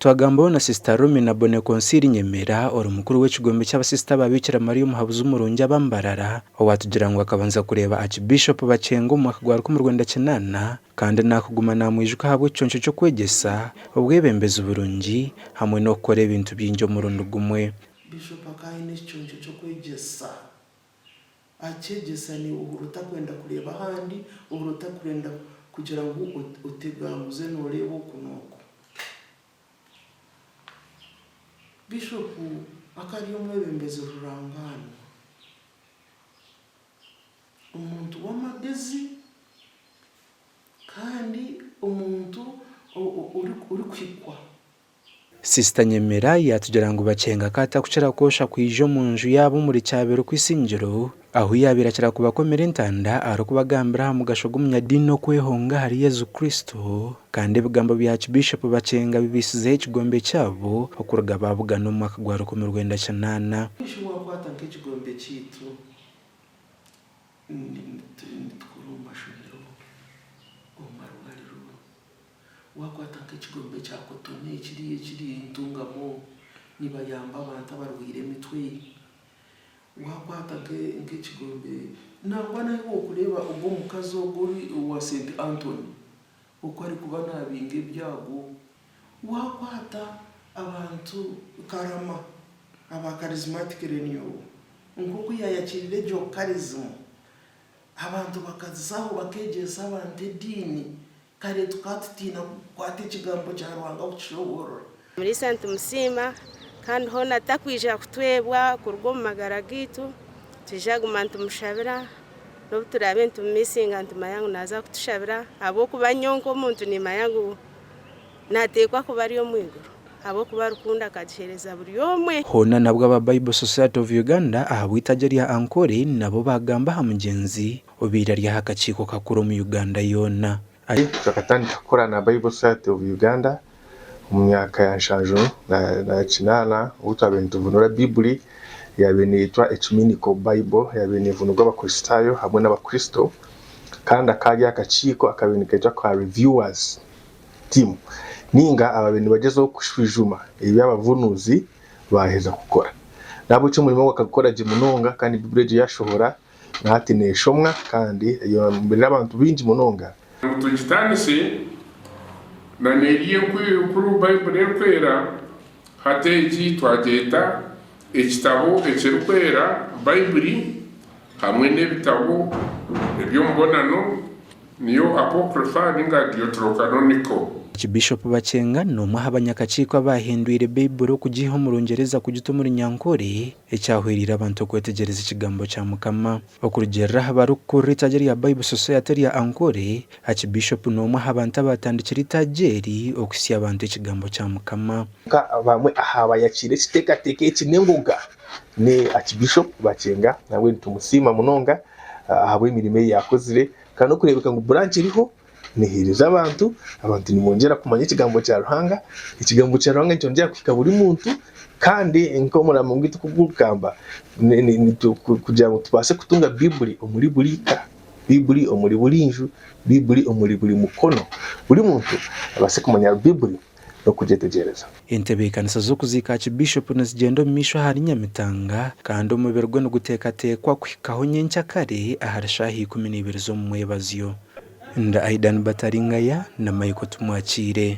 Twagambaho na Sisita Romina Boneconsili Nyemera ori mukuru w'ekigombe ky'abasisita ba Bikira Maria Omuhabuzi Omurungi aba Mbarara owatugira ngu akabanza kureeba Archbishop Bakyenga omu mwaka gwa 1980 kandi nakuguma namwijuka ahabw'ekiconco ky'okwegyesa, obwebembezi burungi hamwe n'okukora ebintu bingi omurundi gumwe. Bishop akaba aine ekiconco ky'okwegyesa. Akyegyesa naiwe ohurira otakwenda kureeba ahandi, ohurira otakwenda kugira ngu oteganguze nooreeba oku n'oku. Bishopu akaba ari omwebembezi rurangaanwa, omuntu w'amagyezi kandi omuntu orikuhikwa. Sisita Nyemera yaatugira ngu Bakyenga ka atakukira kwosha kwija omu nju yaabo omuri Kyabiro Kwisingiro ahu yaabaire akira kubakomera entanda arikubagambira aha mugasho gw'omunyadiini okwehonga ahari Yesu Kristo kandi ebigambo bya Archbishop Bakyenga bibaisizeho ekigombe kyabo okuruga baabugana omu mwaka gwa 1980. Shi waakwata nk'ekigombe kyaitu nitukora omu mashomero, omu marwariro, Waakwata nk'ekigombe kya Cotonou ekiri ekiri Ntungamo, nibayamba abantu abarwaire emitwe. Waakwata nk'ekigombe nangwa n'ahi orikureeba ogwo omukazi ogwo ori owa Saint Anthony oku arikuba naabinga ebyago. Waakwata abantu Karama aba Charismatic Renewal nk'oku yaayakiirire egyo charism, abantu bakazaho bakeegyesa abantu ediini. Kare tukaba tutiina kukwata ekigambo kya Ruhanga kukishoboorora. Omuriisa nitumusiima kandi hoona takwija kutwebwa kuruga omu magara gaitu, nitwija kuguma nitumushabira n'obu turaabe nitumumisinga nitumanya ngu naaza kutushabira ahabw'okuba nyowe nk'omuntu nimanya ngu naateekwa kuba ari omu iguru ahabw'okuba rukundo akagiheereza buri omwe. Hoona nabwo aba Bible Society of Uganda ahabw'eitaagi erya Ankole nabo baagamba aha mugyenzi Obaire ari aha kakiiko kakuru omu Uganda yoona. Tukatandika kukora na Bible Society of Uganda omu myaka ya nshanju na kinaana obu twabaire nituvunura Baibuli eyaabaire neeyetwa Ecumenical Bible eyaabaire neevunurwa Abakristaayo hamwe n'Abakristo kandi akaba ari akakiiko akaabaire nikeetwa aka Reviewers Team nainga abaabaire nibagyezaho kushwijuma ebi abavunuuzi baaheza kukora. N'ahabw'ekyo omurimo ogwo bakagukora gye munonga kandi Baibuli egyo yaashohora. Na hati neeshomwa kandi eyomberire abantu baingi munonga. Ngu tugitaanise na n'eri enkuru Baiburi Erikwera, hati egi twagyeta Ekitabo Ekirikwera, Baiburi, hamwe n'ebitabo eby'omubonano, niyo Apocrypha ninga Deuterocanonical. Archbishop Bakyenga n'omwe aha banyakakiiko abaahindwire Baiburi okugiiha omu Rungyereza kugita omu Runyankore, ekyahwereire abantu okwetegyereza ekigambo kya Mukama. Okurugiirira aha barikukurira eitaagi rya Bible Society erya Ankole, Archbishop n'omwe aha bantu abaatandikire eitaagi eri okuhitsya abantu ekigambo kya Mukama. Kwonka bamwe aha bayakiire ekiteekateeko eki n'engoga ni Archbishop Bakyenga nawe nitumusiima munonga ahabw'emirimo ei yaakozire kandi n'okureebeka ngu branch eriho neheereza abantu, abantu nibongyera kumanya ekigambo kya Ruhanga, ekigambo kya Ruhanga nikyongyera kuhika buri muntu kandi nk'omuramo gwaitu oku gurikugamba kugira ngu tubaase kutunga Baiburi omuri buri ka, Baiburi omuri buri nju, Baiburi omuri buri mukono, buri muntu abaase kumanya Baiburi n'okugyetegyereza. Entebeekanisa z'okuziika Aakibiishopu nizigyenda omu maisho ahari Nyamitanga kandi omubiri gwe niguteekateekwa kuhikaho nyenkyakare ahari shaaha 12 z'omu mwebazyo. Nda Aidan Bataringaya na Michael Tumwakiire.